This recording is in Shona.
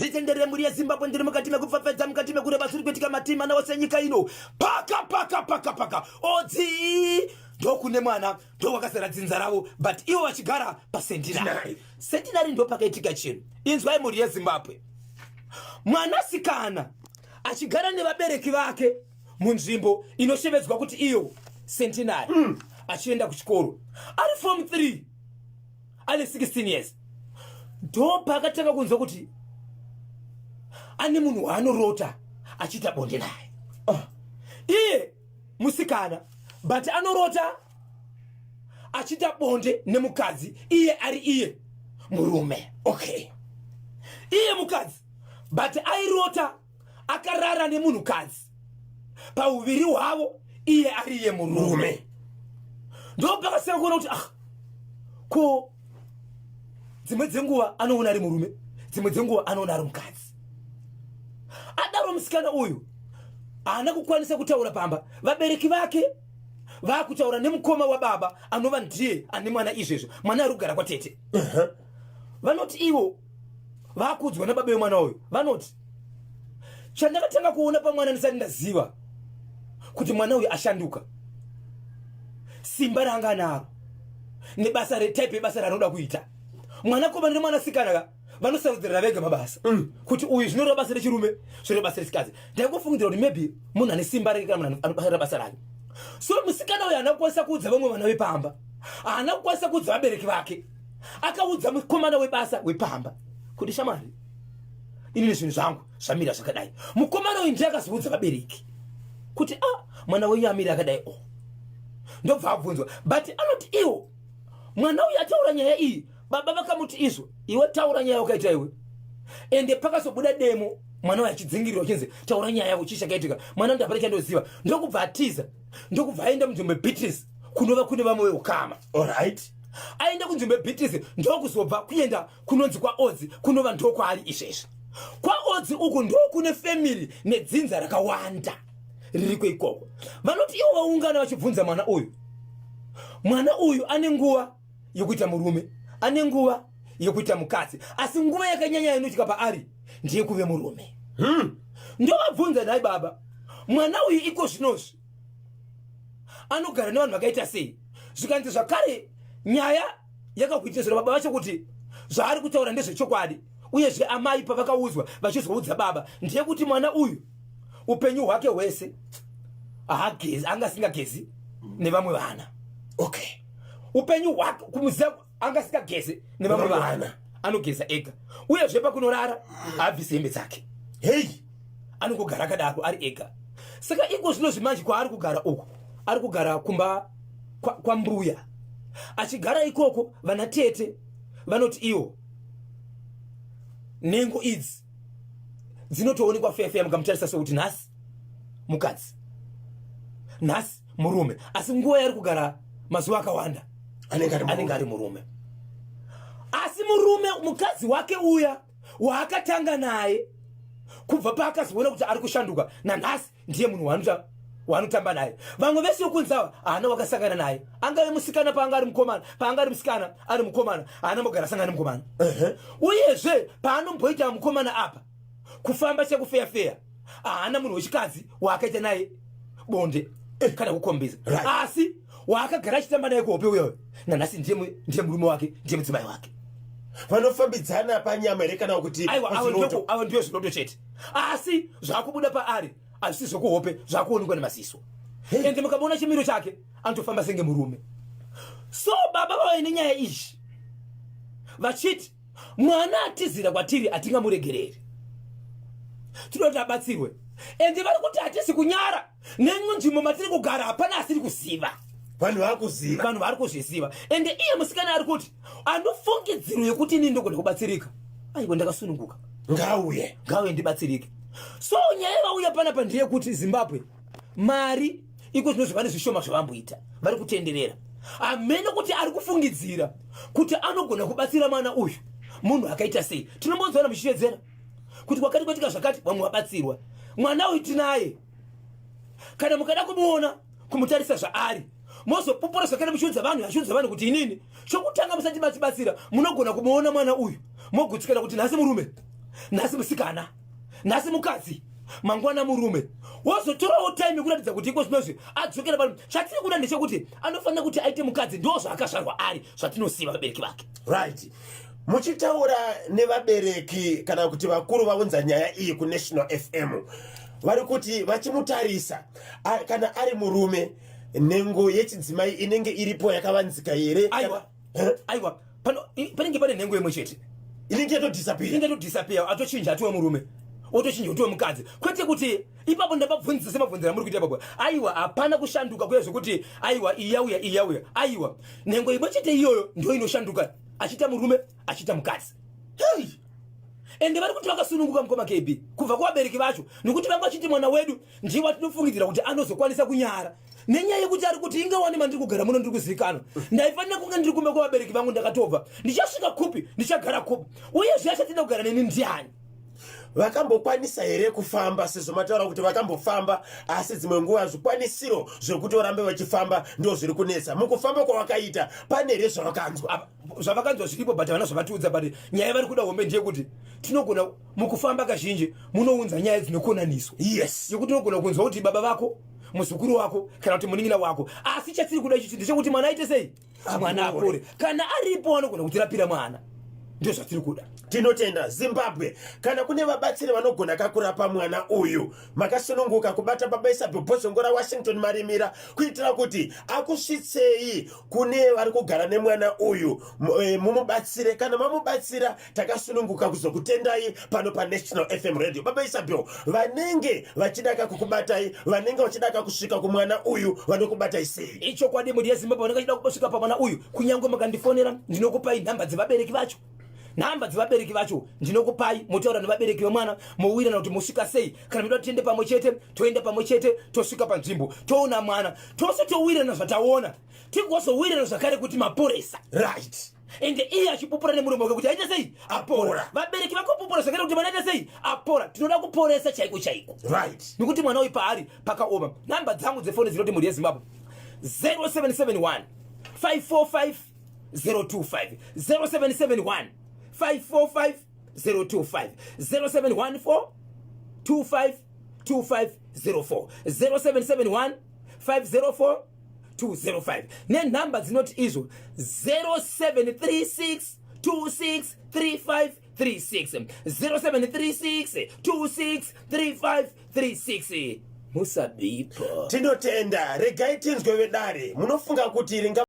Nditenderere mhuri yeZimbabwe, ndiri mukati mekupfapfedza, mukati mekureba zviri kuitika matii mana ose enyika ino. Paka paka paka paka Odzi ndokune mwana, ndokwakazara dzinza ravo, but ivo vachigara paSentinari. Sentinari ndo pakaitika chinhu. Inzwai mhuri yeZimbabwe, mwanasikana achigara nevabereki vake munzvimbo inoshevedzwa kuti iyo Centenary, achienda kuchikoro ari form 3, ane 16 years, ndo paakatanga kunzwa kuti ane munhu waanorota achiita bonde naye. Oh. Iye musikana, but anorota achiita bonde nemukadzi, iye ari iye murume. Okay, iye mukadzi, but airota akarara nemunhukadzi pauviri hwavo, iye ari iye murume. Ndopakasiyana kuona kuti ah, ko dzimwe dzenguva anoona ari murume, dzimwe dzenguva anoona ari mukadzi. Adaro musikana uyu haana kukwanisa kutaura pamba. Vabereki vake vaakutaura nemukoma wababa, anova ndiye ane mwana izvezvo. Mwana ari kugara kwatete. Vanoti ivo vakudzwa nababa vemwana uyu, vanoti chandakatanga kuona pamwana ndisati ndaziva kuti mwana uyu ashanduka, simba raanga anaro nebasa retype yebasa raanoda kuita. Mwanakomana nemwanasikana ka vanosarudzirana vega mabasa, kuti uyu zvinoreva basa rechirume, zvinoreva basa rechikadzi. Ndaingofungidzira kuti maybe munhu ane simba rake kana munhu anobasa basa rake. So musikana uyu haana kukwanisa kuudza vamwe vana vepamba, haana kukwanisa kuudza vabereki vake. Akaudza mukomana webasa wepamba kuti, shamwari, inini zvinhu zvangu zvamira zvakadai. Mukomana uyu ndiye akazoudza vabereki kuti, ah, mwana wenyu amira akadai. O, ndobva abvunzwa, but anoti iwo mwana uyu ataura nyaya iyi, baba vakamuti izvo, iwe taura nyaya wakaita iwe. Ende pakazobuda demo, mwana uyu achidzingirirwa, achinzi taura nyaya yako, chii chakaitika? Mwana ndapana chandoziva. Ndokubva atiza, ndokubva aenda munzvimbo yeBeatrice, kunova kune vamwe veukama. Alright. Aenda kunzvimbo yeBeatrice, ndokuzobva kuenda kunonzi kwaOdzi, kunova ndokwaari izvezvi. KwaOdzi uku ndokune family nedzinza rakawanda ririko ikoko. Vanoti ivo vaungana vachibvunza mwana uyu, mwana uyu ane nguva yekuita murume, ane nguva yekuita mukadzi, asi nguva yakanyanya inoitika paari ndeyekuve murume. Ndovabvunza, nhai baba, mwana uyu iko zvinozvi anogara nevanhu vakaita sei? Zvikanzi zvakare nyaya yakakuitizira baba vacho kuti zvaari kutaura ndezvechokwadi. Uyezve amai pavakaudzwa vachizoudza baba ndeyekuti mwana uyu upenyu hwake hwese haagezi, anga asingagezi nevamwe vana. Upenyu hwake kumuziva, anga asingagezi nevamwe vana, anogeza ega. Uyezve pakunorara haabvisi hembe dzake. Hei. Anongogara akadaro ari ega. Saka iko zvino zvimanje kwaari kugara uku, ari kugara kumba kwambuya achigara ikoko. Vana tete vanoti iwo nhengo idzi dzinotoonekwa feya, mukamutarisa sekuti nhasi mukadzi, nhasi murume, asi nguva yaari kugara mazuva akawanda anenge ari murume. Asi murume, mukadzi wake uya waakatanga naye kubva paakazoona kuti ari kushanduka, nanhasi ndiye munhu waanotamba naye. Vamwe vese vekunzi ava haana wakasangana naye, angave musikana paanga ari mukomana, paanga ari musikana ari mukomana, haana mbogara asangana nemukomana. Uyezve paanomboita mukomana apa kufamba chekufeyafeya, haana munhu wechikadzi waakaita naye bonde kana kukombisa. Asi waakagara achitamba naye kuhope uyoyo nanhasi ndiye murume wake, ndiye mudzimai wake. Vanofambidzana panyama here kana kuti Aiwa, avo pazviroto? Avo ndiyo zviroto chete, asi zvakubuda paari hazvisi zvekuhope, zvakuonekwa nemaziso. Ende mukamuona chimiro chake, anotofamba senge murume. So baba vauya nenyaya izvi vachiti mwana atizira kwatiri, hatingamuregereri, tinoda kuti abatsirwe. Ende vari kuti hatisi kunyara, nemunzvimbo matiri kugara hapana asiri kuziva. Vanhu vakuziva. Vanhu vari kuzviziva. Ende iye musikana ari kuti anofungidziro yekuti inini ndogona kubatsirika, aiwa, ndakasununguka. Ngauye. Ngauye ndibatsirike. So nyaya vauya panapa ndeyekuti Zimbabwe, mari iko zvino zvavane zvishoma zvavamboita, vari kutenderera hamene kuti ari kufungidzira kuti anogona kubatsira mwana uyu munhu akaita sei. Tinombonzwana muchitedzera kuti kwakati kwaitika zvakati, vamwe vabatsirwa. Mwana uyu tinaye, kana mukada kumuona, kumutarisa zvaari, mozopupura zvakare muchiudza vanhu, achiudza vanhu kuti inini chokutanga musati matibatsira, munogona kumuona mwana uyu mogutsikana kuti nhasi murume, Nhasi musikana, nhasi mukadzi, mangwana murume. Wozotorawo time yekuratidza kuti iko zvinozvi adzokera pano. Chatiri kuda ndechekuti anofanira kuti aite mukadzi, ndo zvaakazvarwa ari, zvatinosiva vabereki vake. Right, muchitaura nevabereki kana kuti vakuru vaunza nyaya iyi kuNational FM, vari kuti vachimutarisa, kana ari murume, nhengo yechidzimai inenge iripo yakavanzika here? Aiwa. Eh? Aiwa, panenge pane nhengo imwe chete. Inenge yatodisappear. Inenge yatodisappear, atochinja atiwe murume, otochinja utiwe mukadzi. Kwete kuti ipapo ndapabvunzisa semabvunzira muri kuita ipapo. Aiwa, hapana kushanduka kuya zvekuti aiwa, iyauya, iyauya. Aiwa, nhengo imwe chete iyoyo ndo inoshanduka, achiita murume, achiita mukadzi. Hey! Ende vari kuti vakasununguka, mukoma KB, kubva kuvabereki vacho, nekuti vanga vachiti mwana wedu ndiye watinofungidzira kuti anozokwanisa kunyara, nenyaya yekuti ari kuti ingawani mandiri kugara muno ndiri kuzivikanwa. Ndaifanira kunge ndiri kumba kwavabereki vangu. Ndakatobva, ndichasvika kupi? Ndichagara kupi? Uyezve achatida kugara neni ndiani? Vakambokwanisa here kufamba, sezvo mataura kuti vakambofamba, asi dzimwe nguva zvikwanisiro zvekuti varambe vachifamba ndo zviri kunetsa? Mukufamba kwavakaita, pane here zvavakanzwa? Zvavakanzwa zviripo, but havana zvavatiudza. But nyaya vari kuda hombe ndeyekuti tinogona mukufamba kazhinji munounza nyaya dzinokonaniswa yekuti unogona kunzwa kuti baba vako, muzukuru wako, kana kuti munin'ina wako. Asi chatiri kuda ichichi ndechekuti mwana aite sei? Mwana apore. Kana aripo anogona kutirapira mwana, ndio zvatiri kuda. Tinotenda. Zimbabwe, kana kune vabatsiri vanogona kakurapa mwana uyu, makasununguka kubata Baba Isabel Bhozhongora Washington Marimira, kuitira kuti akusvitsei kune vari kugara nemwana uyu, mumubatsire. Kana mamubatsira, takasununguka kuzokutendai pano paNational FM Radio. Baba Isabel, vanenge vachida kakukubatai, vanenge vachida kakusvika kumwana uyu, vanokubatai sei? Ichokwadi, mhuri yeZimbabwe, vanenge vachida kusvika pamwana uyu, kunyange mukandifonera, ndinokupai nhamba dzevabereki vacho. Nhamba dzevabereki vacho ndinokupai, motaura nevabereki vemwana, mowirirana kuti mosvika sei. Kana muda kuti tiende pamwe chete, toenda pamwe chete, tosvika panzvimbo, toona mwana tose, towirirana zvataona, tigozowirirana zvakare kuti maporesa. Ende iye achipupura nemuromo wake kuti aita sei? Apora. Vabereki vakopupura zvakare kuti mwana aita sei? Apora. Tinoda kuporesa chaiko chaiko, nekuti mwana uyu paari pakaoma. Nhamba dzangu dzefoni dzinoti, mhuri yeZimbabwe, 0771 545 025, 0771 545 025, 0714 25 2504, 0771 504 205, nenhamba dzinoti izvo 0736 26 35 36, 0736 26 35 36. Musabipa. Tinotenda. Regai tinzwe vedare, munofunga kuti ringa